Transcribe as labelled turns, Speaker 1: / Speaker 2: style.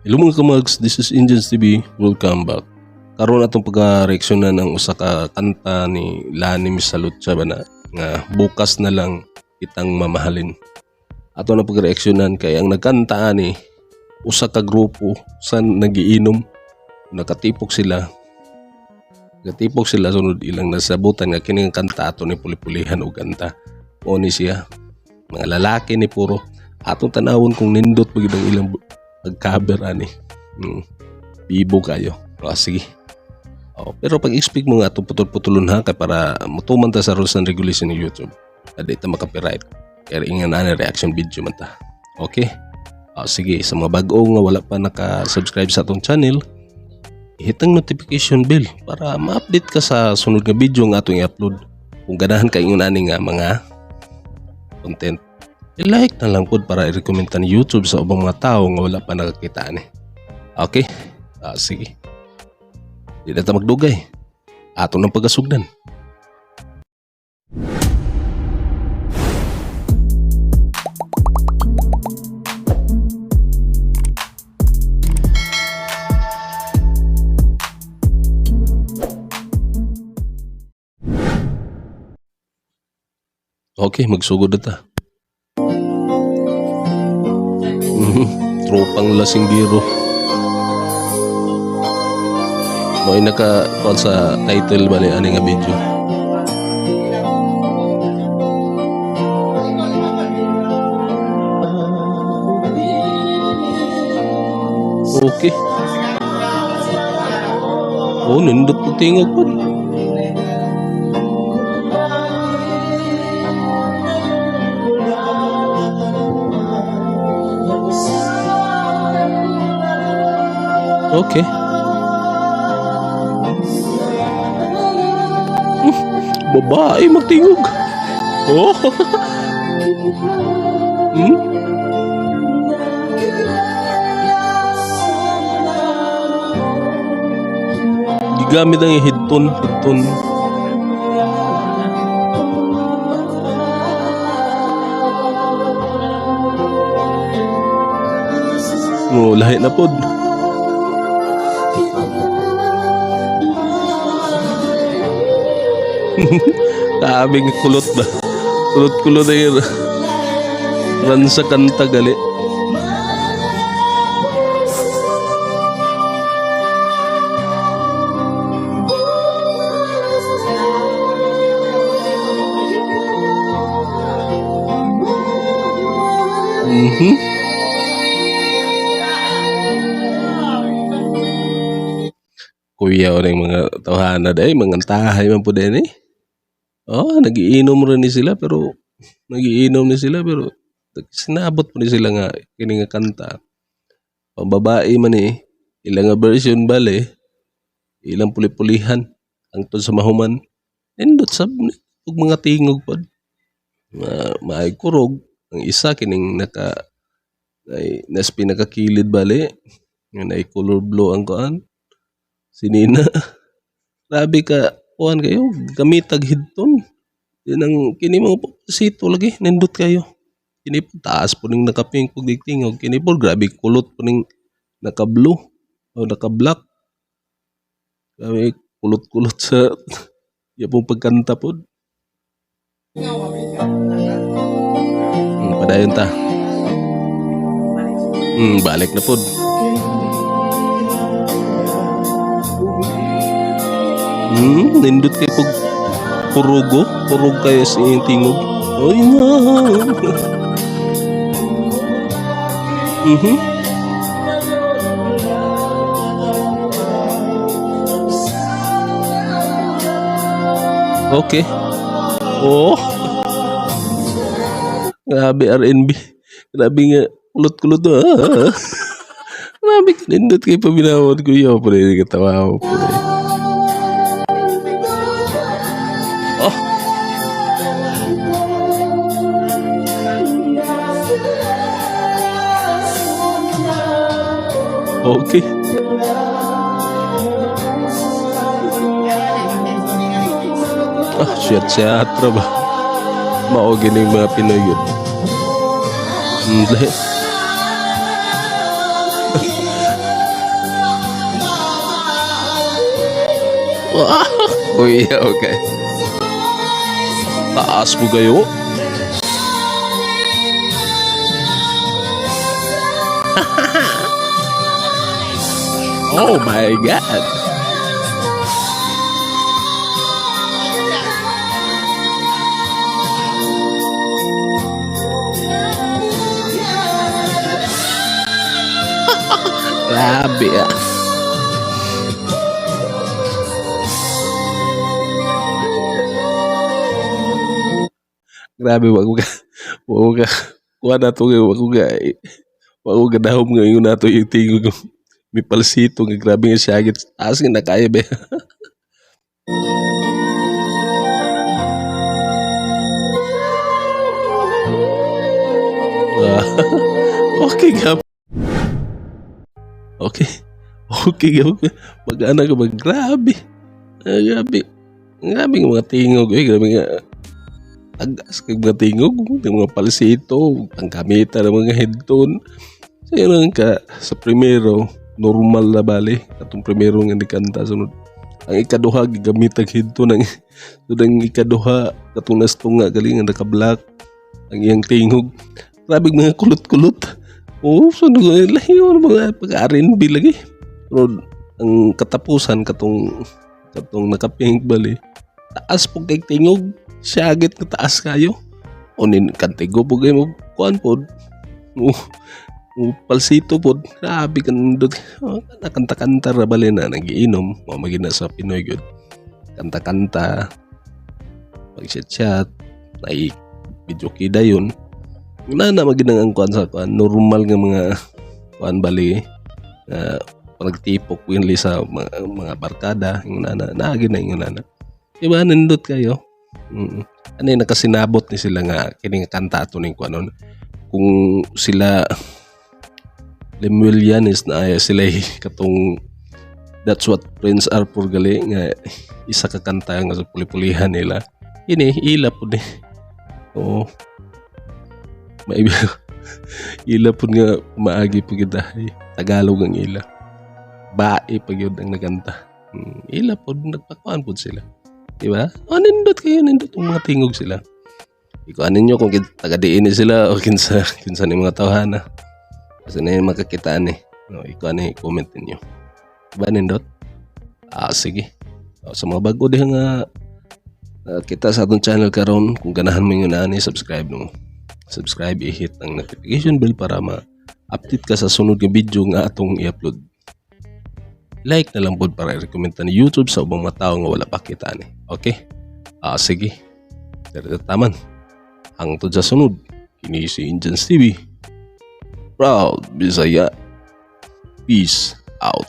Speaker 1: Hello mga kamags, this is Indians TV. Welcome back. Karon atong pagka-reaksyonan ang usa ka kanta ni Lani Misalucha ba na nga "Bukas na Lang Kitang Mamahalin". Ato na pagreaksyonan kay ang nagkanta ani usa ka grupo sa nagiinom. Nakatipok sila. Nakatipok sila, sunod ilang nasabutan nga kini nga kanta ato ni puli-pulihan og kanta. Mao ni siya. Mga lalaki ni puro. Atong tanawon kung nindot pa gyud ang ilang pag-cover ani. Bibo kayo. O, sige. O, pero pag-expect mo nga itong putol-putulon ha kay para mutuman ta sa rules and regulation ng YouTube. Adi ta maka-copyright. Kaya ingan ani, reaction video man ta. Okay? O, sige, sa mga bag-o nga wala pa naka-subscribe sa atong channel, hit ang notification bell para ma-update ka sa sunod nga video nga atong i-upload. Kung ganahan ka ingon ani nga mga content, i-like na lang pod para i-recommend ta ni YouTube sa ubang mga tao nga wala pa nakakita ani. Okay? Ah, sige. Di na ta magdugay. Ato ng pagasugdan. Okay, magsugod na ta. Tropang lasinggero. Mo naka kuan sa title ba ni ani nga video. Okay. Oh, nindot po tingog po. Okay. Babae magtingog. Oh. Gigamit ang headphone, headphone. Oh, lahi na pod. Grabe nga kulot ba? Kulot-kulot na yun. Ran sa kanta gali. Kuya o mga tawhana day, mga tahay man po din eh. Oh, nagiinom rin ni sila pero nagiinom ni sila pero sinabot po ni sila nga kini nga kanta. Pambabae man eh, ilang nga version bale, ilang puli-pulihan hangtod sa mahuman. Nindot sab ug mga tingog pod. Ma maay kurog ang isa kining naka ay nas pinakakilid bale nga naay color blue ang kuan. Si Nina. Grabe ka kuan kayo gamitag headphone. Din ang kini mga pobresito lagi nindot kayo. Kini po taas po ning naka-pink pug tingog, kini po grabe kulot po ning naka-blue o naka-black. Grabe kulot-kulot sa iya pong pagkanta pod. Padayon ta. Balik na pod. Nindot kay pug kurugo, kurog kayo sa iyong tingog. Oy no. Okay. Oh. Grabe R&B. Grabe nga kulot-kulot. Ah. Grabe nindot kay paminawon ko yo pre katawa ko pre. Oh. Okay. Ah, shit, siya ba? Mao gini mga Pinoy yun. Lahi. Ah, kuya, okay. Taas mo kayo. Oh my God. Grabe ah. Grabe, wa ko ka kuha na to, wa ko gadahom nga ingon nato yung tingog may palsito nga grabe nga siyagit taas nga nakaya ba. Ah, okay gap. Okay. Okay gap. Mag-ana ka ba? Grabe. Ah, grabe. Grabe nga mga tingog. Eh, grabe nga. Tagas kag mga tingog. Yung mga palsito. Ang gamitan ng mga headtone. So, yun ang ka, sa primero, normal na bali. Atong primero nga nikanta. Sunod, ang ikaduha, gigamit ang headtone. Ang, sunod ang ikaduha, katong nastunga, galing nga naka-black. Ang iyang tingog. Grabe mga kulot-kulot. Oo, so lahi yun, mga pag R&B lagi. Pero ang katapusan katong katong nakapink bali. Taas po kay tingog, syagit nga taas kayo. O nin kantigo po kayo mo kuan pod. O, o palsito pod. Grabe kanindot. Oh, nakanta-kanta ra bali na nagiinom. Mao magina sa Pinoy gyud. Kanta-kanta. Pag-chat-chat, nai video kida yun na na maginang ang kuan sa kuan normal nga mga kuan bali nga pagtipok winli sa mga barkada yung nana naagi na yung nana, diba? Nindot kayo. Ano yung nakasinabot ni sila nga kini nga kanta ato ning kuan nun. Kung sila Lemuel Yanes na ay sila katong "That's What Friends Are For" gali nga isa ka kanta nga sa puli-pulihan nila ini ila pud ni. Oo, maibi ila pud nga maagi pud kita. Ay, Tagalog ang ila, bae pa gyud ang naganta. Ila pud nagpakuan pud sila, di ba? O nindot kayo, nindot ang mga tingog sila. Ikuan ninyo kung taga diin ni sila o kinsa kinsa ni mga tawhana kasi na yung makakitaan eh, no? Ikuan ni comment ninyo, di ba? Nindot. Ah, sige. O, sa mga bago diha nga kita sa atong channel karon, kung ganahan mo yung ani, subscribe no, subscribe, i-hit ang notification bell para ma-update ka sa sunod nga video nga atong i-upload. Like na lang pod para i-recommend ta ni YouTube sa ubang mga tao nga wala pa kita ani. Okay? Ah, sige. Pero taman. Hangtod sa sunod. Kini si Indians TV. Proud Bisaya. Peace out.